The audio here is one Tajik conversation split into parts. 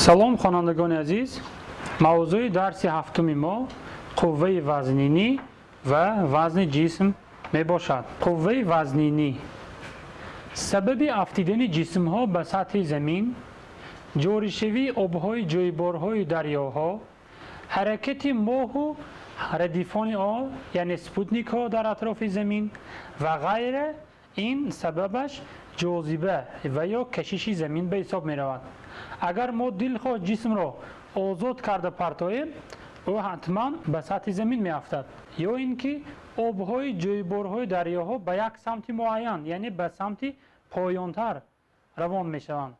Салом, хонандагони азиз. Мавзӯи дарси ҳафтуми мо қувваи вазнинӣ ва вазни ҷисм мебошад. Қувваи вазнинӣ сабаби афтидани ҷисмҳо ба сатҳи замин, ҷоришавии обҳои ҷӯйборҳои дарёҳо, ҳаракати моҳу радифони он, яъне спутникҳо дар атрофи замин ва ғайра, ин сабабаш ҷозиба ва ё кашиши замин ба ҳисоб меравад. Агар мо дилхоҳ ҷисмро озод карда партоем, ӯ ҳатман ба сатҳи замин меафтад. Ё ин ки обҳои ҷӯйборҳои дарёҳо ба як самти муайян, яъне ба самти поёнтар равон мешаванд.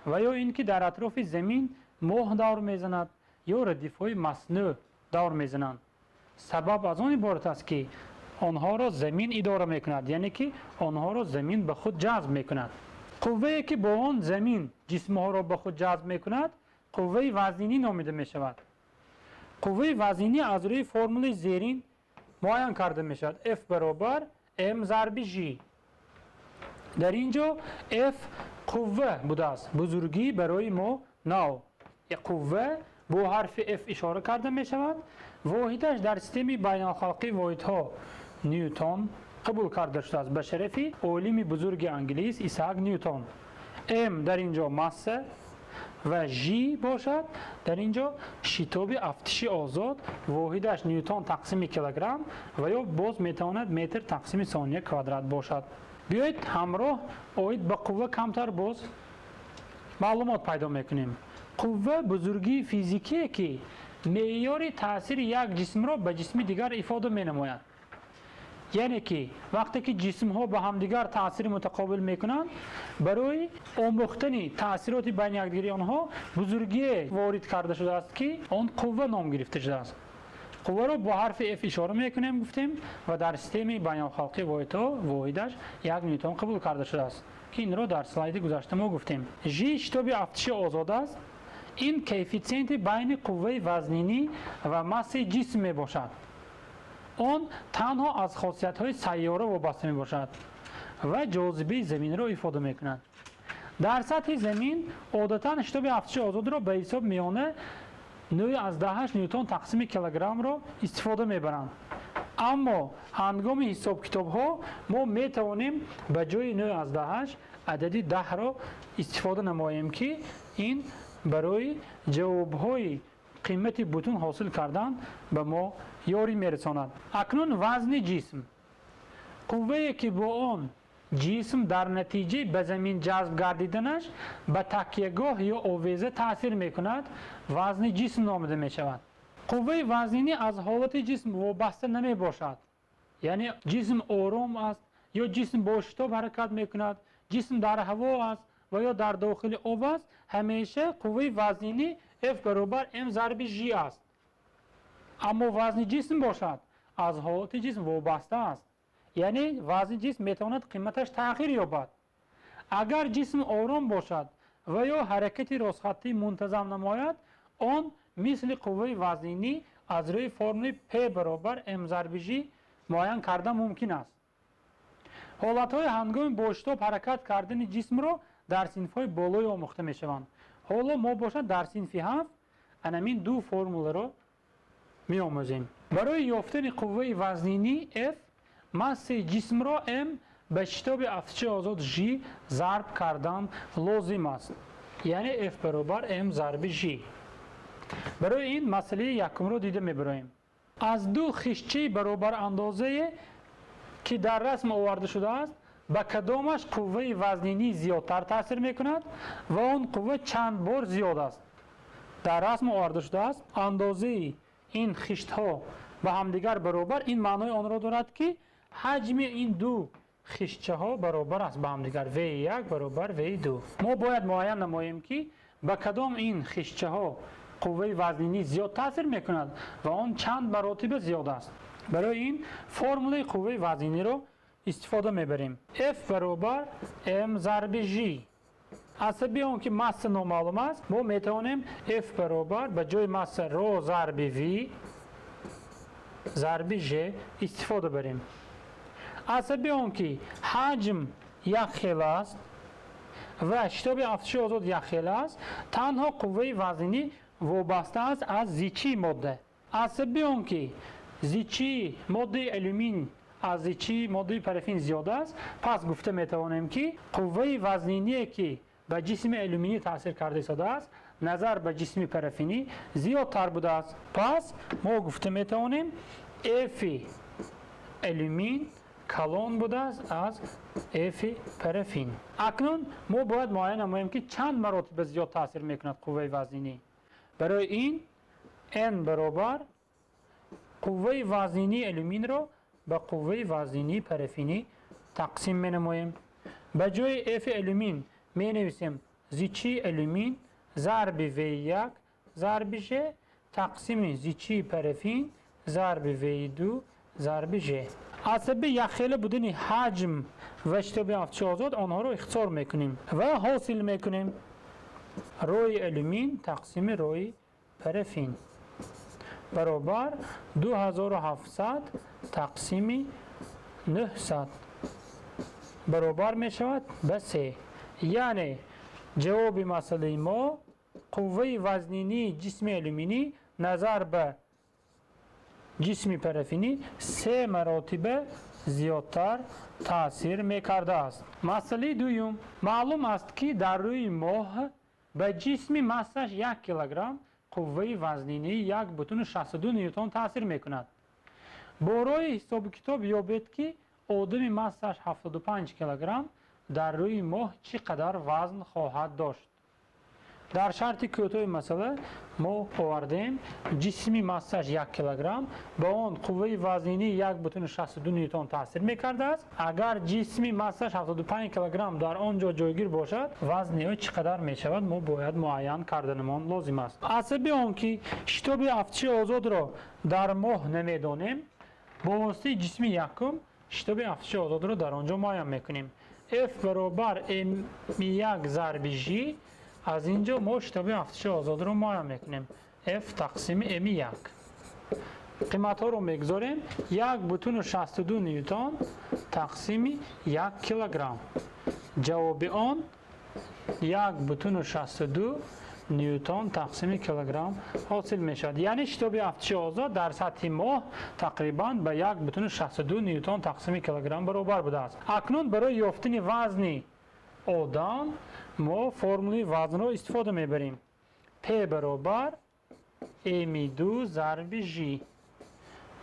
Ва ё ин ки дар атрофи замин моҳ давр мезанад ё радифҳои маснӯъ давр мезананд. Сабаб аз он иборат аст, ки онҳоро замин идора мекунад, яъне ки онҳоро замин ба худ ҷазб мекунад. Қуввае ки бо он замин ҷисмҳоро ба худ ҷазб мекунад, қувваи вазнинӣ номида мешавад. Қувваи вазнинӣ аз рӯи формулаи зерин муайян карда мешавад. F баробар M зарби G. Дар ин ҷо F қувва будааст, бузургӣ барои мо нав. Қувва бо ҳарфи F ишора карда мешавад. Воҳидаш дар системаи байналхалқии воҳидҳо Ньютон қабул карда шудааст ба шарафи олими бузурги англис Исаак Ньютон. М дар ин ҷо масса ва Ж бошад, дар ин ҷо шитоби афтиши озод, воҳидаш Ньютон тақсими килограмм ва ё боз метавонад метр тақсими сония квадрат бошад. Биёед ҳамроҳ оид ба қувва камтар боз маълумот пайдо мекунем. Қувва бузургии физикие, ки меъёри таъсири як ҷисмро ба ҷисми дигар ифода менамояд. Яъне ки вақте ки ҷисмҳо ба ҳамдигар таъсири мутақобил мекунанд, барои омӯхтани таъсироти байни якдигари онҳо бузургие ворид карда шудааст, ки он қувва ном гирифта шудааст. Қувваро бо ҳарфи F ишора мекунем, гуфтем, ва дар системаи байналхалқии воҳидҳо воҳидаш 1 ньютон қабул карда шудааст, ки инро дар слайди гузашта мо гуфтем. Ж шитоби афтиши озод аст. Ин коэффитсиенти байни қувваи вазнинӣ ва массаи ҷисм мебошад. Он танҳо аз хосиятҳои сайёра вобаста мебошад ва ҷозибаи заминро ифода мекунад. Дар сатҳи замин одатан шитоби афтиши озодро ба ҳисоб миёна 9,8 ньютон тақсими килограммро истифода мебаранд. Аммо ҳангоми ҳисобкитобҳо мо метавонем ба ҷои 9,8 адади 10-ро истифода намоем, ки ин барои ҷавобҳои қимати бутун ҳосил кардан ба мо ёрӣ мерасонад. Акнун вазни ҷисм. Қуввае ки бо он ҷисм дар натиҷаи ба замин ҷазб гардиданаш ба такягоҳ ё овеза таъсир мекунад, вазни ҷисм номида мешавад. Қувваи вазнинӣ аз ҳолати ҷисм вобаста намебошад. Яъне ҷисм ором аст ё ҷисм бо шитоб ҳаракат мекунад, ҷисм дар ҳаво аст ва ё дар дохили об аст, ҳамеша қувваи вазнинӣ F баробар M зарби G аст. Аммо вазни ҷисм бошад, аз ҳолати ҷисм вобаста аст. Яъне вазни ҷисм метавонад қиматаш тағйир ёбад. Агар ҷисм ором бошад ва ё ҳаракати ростхаттӣ мунтазам намояд, он мисли қувваи вазнинӣ аз рӯи формули P баробар M зарби G муайян карда мумкин аст. Ҳолатҳои ҳангоми бо шитоб ҳаракат кардани ҷисмро дар синфҳои болои омӯхта мешаванд. Ҳоло мо бошад дар синфи 7 анамин ду формуларо меомӯзем. Барои ёфтани қувваи вазнинӣ F, массаи ҷисмро M ба шитоби афтиши озод G зарб кардан лозим аст. Яъне F баробар M зарби G. Барои ин масъалаи якумро дида мебароем. Аз ду хишчаи баробарандозае, ки дар расм оварда шудааст, ба кадомаш қувваи вазнинӣ зиёдтар таъсир мекунад ва он қувва чанд бор зиёд аст? Дар расм оварда шудааст, андозаи ин хиштҳо ба ҳамдигар баробар, ин маънои онро дорад, ки ҳаҷми ин ду хиштчаҳо баробар аст ба ҳамдигар. V1 баробар V2. Мо бояд муайян намоем, ки ба кадом ин хиштчаҳо қувваи вазнинӣ зиёд таъсир мекунад ва он чанд маротиба зиёд аст. Барои ин формулаи қувваи вазниниро истифода мебарем. F баробар M зарби G. Аз сабаби он ки масса номаълум аст, мо метавонем F баробар ба ҷои масса ро зарби V зарби G истифода барем. Аз сабаби он ки ҳаҷм як хел аст ва шитоби афтиши озод якхела аст, танҳо қувваи вазнинӣ вобаста аст аз зичии модда. Аз сабаби он ки зичии моддаи алюмин аз зичии моддаи парафин зиёд аст, пас гуфта метавонем, ки қувваи вазниние, ки ба ҷисми алюминӣ таъсир карда истодааст, назар ба ҷисми парафинӣ зиёдтар будааст. Пас мо гуфта метавонем, F алюмин калон будааст аз F парафин. Акнун мо бояд муайян намоем, ки чанд маротиба зиёд таъсир мекунад қувваи вазнинӣ. Барои ин N баробар қувваи вазнинии алюминро ба қувваи вазнинии парафинӣ тақсим менамоем. Ба ҷои F алюмин менависем зичии алюмин зарби V1 зарби Ж тақсими зичии парафин зарби V2 зарби Ж. Аз сабаби якхела будани ҳаҷм ва шитоби афтиши озод онҳоро ихтисор мекунем ва ҳосил мекунем рои алюмин тақсими рои парафин баробар 2700 тақсими 900 баробар мешавад ба 3. Яъне ҷавоби масъалаи мо қувваи вазнинии ҷисми алюминӣ назар ба ҷисми парафинӣ 3 маротиба зиёдтар таъсир мекардааст. Масъалаи дуюм. Маълум аст, ки дар рӯи моҳ ба ҷисми массаш 1 килограмм қувваи вазнинии 1,62 ньютон таъсир мекунад. Бо роҳи ҳисобу китоб ёбед, ки одами массаш 75 килограмм дар рӯи моҳ чӣ қадар вазн хоҳад дошт. Дар шарти кӯтоҳи масъала мо овардем ҷисми массаш 1 килограмм ба он қувваи вазнинии 1,62 ньютон таъсир мекардааст. Агар ҷисми массаш 75 килограмм дар он ҷо ҷойгир бошад, вазни ӯ чӣ қадар мешавад, мо бояд муайян карданамон лозим аст. Аз сабаби он ки шитоби афтиши озодро дар моҳ намедонем, бо воситаи ҷисми якум шитоби афтиши озодро дар он ҷо муайян мекунем. F баробар m1 зарби Ж. Аз ин ҷо мо шитоби афтиши озодро муайян мекунем. F тақсими m1. Қиматҳоро мегузорем: 1,62 ньютон тақсими 1 килограмм. Ҷавоби он 1,62 ньютон тақсими килограмм ҳосил мешавад. Яъне шитоби афтиши озод дар сатҳи моҳ тақрибан ба 1,62 ньютон тақсими килограмм баробар будааст. Акнун барои ёфтани вазни одам мо формулаи вазнро истифода мебарем. P баробар m2 зарби Ж.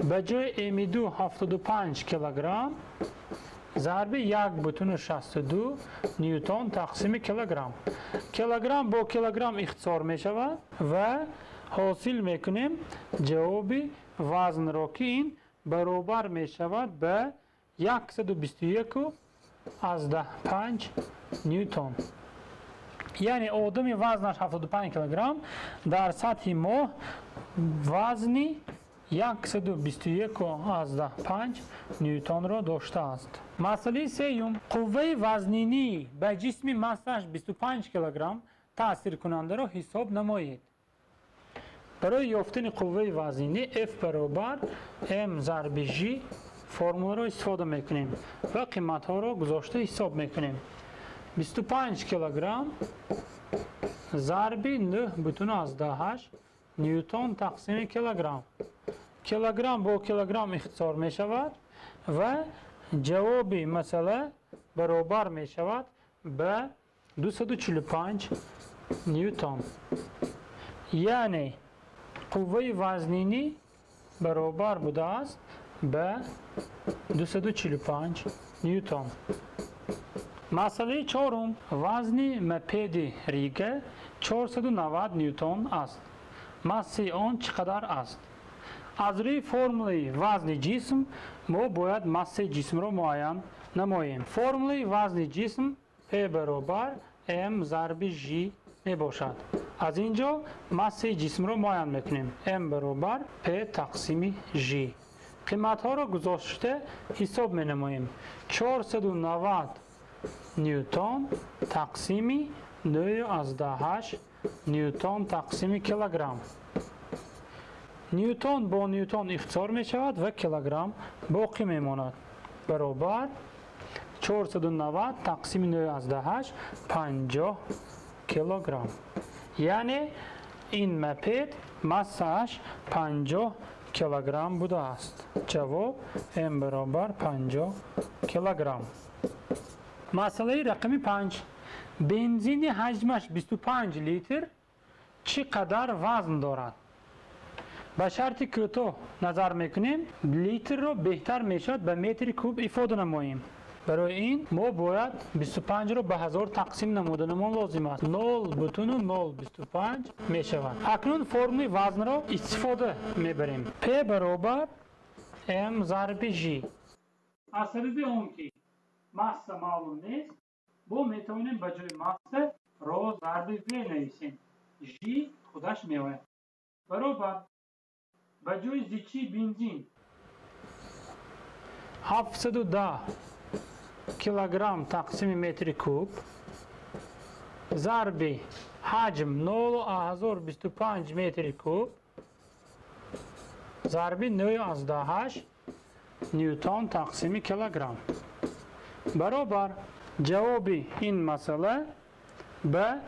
Ба ҷои m2 75 килограмм зарби 1,62 ньютон тақсими килограмм. Килограмм бо килограмм ихтисор мешавад ва ҳосил мекунем ҷавоби вазнро, ки ин баробар мешавад ба 121,5 ньютон. Яъне одами вазнаш 75 килограмм дар сатҳи моҳ вазни 121,5 ньютонро доштааст. Масъалаи сеюм. Қувваи вазнинӣ ба ҷисми массаш 25 килограмм таъсиркунандаро ҳисоб намоед. Барои ёфтани қувваи вазнинӣ F баробар m зарби Ж формуларо истифода мекунем ва қиматҳоро гузошта ҳисоб мекунем. 25 килограмм зарби 9,8 ньютон тақсими килограмм. Килограмм бо килограмм ихтисор мешавад ва ҷавоби масъала баробар мешавад ба 245 ньютон. Яъне қувваи вазнинӣ баробар будааст ба 245 ньютон. Масъалаи чорум. Вазни мопеди Рига 490 ньютон аст. Массаи он чӣ қадар аст? Аз рӯи формулаи вазни ҷисм мо бояд массаи ҷисмро муайян намоем. Формулаи вазни ҷисм P баробар m зарби Ж мебошад. Аз ин ҷо массаи ҷисмро муайян мекунем. M баробар P тақсими Ж. Қиматҳоро гузошта ҳисоб менамоем. 490 ньютон тақсими 9,8 ньютон тақсими килограмм. Ньютон бо ньютон ихтисор мешавад ва килограмм боқӣ мемонад. Баробар 490 тақсими 9,8 50 килограмм. Яъне ин мопед массааш 50 килограмм будааст. Ҷавоб М баробар 50 килограмм. Масъалаи рақами 5. Бензини ҳаҷмаш 25 литр чӣ қадар вазн дорад? Ба шарти кӯтоҳ назар мекунем, литрро беҳтар мешавад ба метри куб ифода намоем. Барои ин мо бояд 25-ро ба 1000 тақсим намуданамон лозим аст. 0,025 мешавад. Акнун формули вазнро истифода мебарем. P баробар M зарби Ж. Аз сабаби он ки масса маълум нест, бо метавонем ба ҷои масса ро зарби В нависем. Ж худаш меояд. Баробар ба ҷои зичии бензин 710 килограмм тақсими метри куб зарби ҳаҷм 0,025 метри куб зарби 9,8 ньютон тақсими килограмм. Баробар ҷавоби ин масъала ба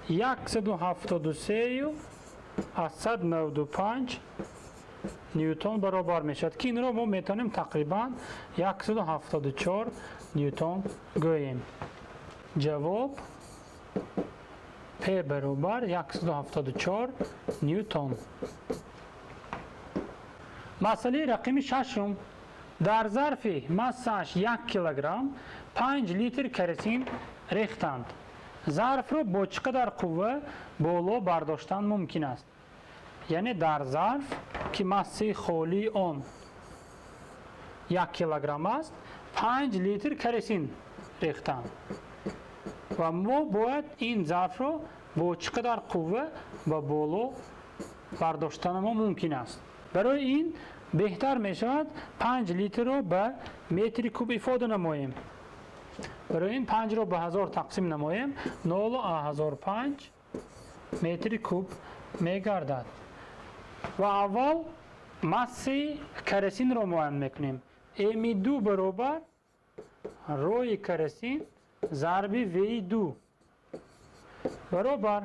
173,95 ньютон баробар мешавад, ки инро мо метавонем тақрибан 174 ньютон гӯем. Ҷавоб П баробар 174 ньютон. Масъалаи рақами шашум. Дар зарфи массааш 1 килограмм 5 литр керосин рехтанд. Зарфро бо чӣ қадар қувва боло бардоштан мумкин аст? Яъне дар зарф ки массаи холии он 1 килограмм аст, 5 литр керосин рехтанд ва мо бояд ин зарфро бо чӣ қадар қувва ба боло бардоштанамо мумкин аст. Барои ин беҳтар мешавад 5 литрро ба метри куб ифода намоем. Барои ин 5-ро ба 1000 тақсим намоем, 0,1005 метри куб мегардад. Ва аввал массаи керосинро муайян мекунем. М2 баробар рои керосин зарби В2 баробар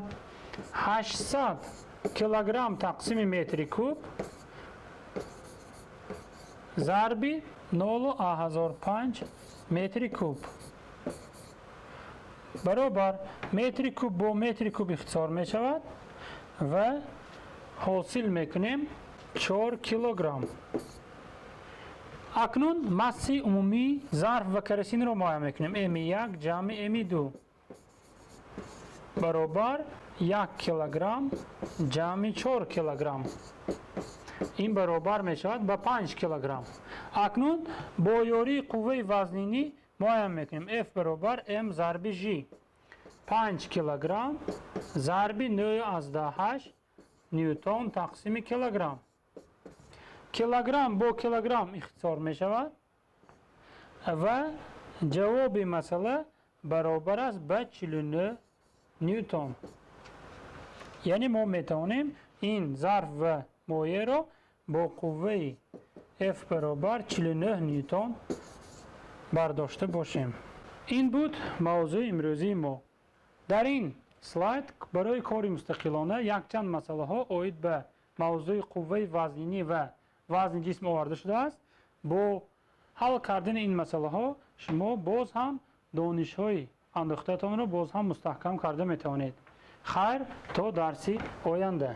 800 килограмм тақсими метри куб зарби 0,1005 метри куб баробар метри куб бо метри куб ихтисор мешавад ва ҳосил мекунем 4 килограмм. Акнун массаи умумии зарф ва керосинро муайян мекунем. М1 ҷамъи М2 баробар 1 килограмм ҷамъи 4 килограмм. Ин баробар мешавад ба 5 килограмм. Акнун бо ёрии қувваи вазнинӣ муайян мекунем. F баробар M зарби Ж. 5 килограмм зарби 9,8 ньютон тақсими килограмм. Килограмм бо килограмм ихтисор мешавад ва ҷавоби масъала баробар аст ба 49 ньютон. Яъне мо метавонем ин зарф ва моеъро бо қувваи F баробар 49 ньютон бардошта бошем. Ин буд мавзӯи имрӯзии мо. Дар ин слайд барои кори мустақилона якчанд масъалаҳо оид ба мавзӯи қувваи вазнинӣ ва вазни ҷисм оварда шудааст. Бо ҳал кардани ин масъалаҳо шумо боз ҳам донишҳои андохтаатонро боз ҳам мустаҳкам карда метавонед. Хайр, то дарси оянда.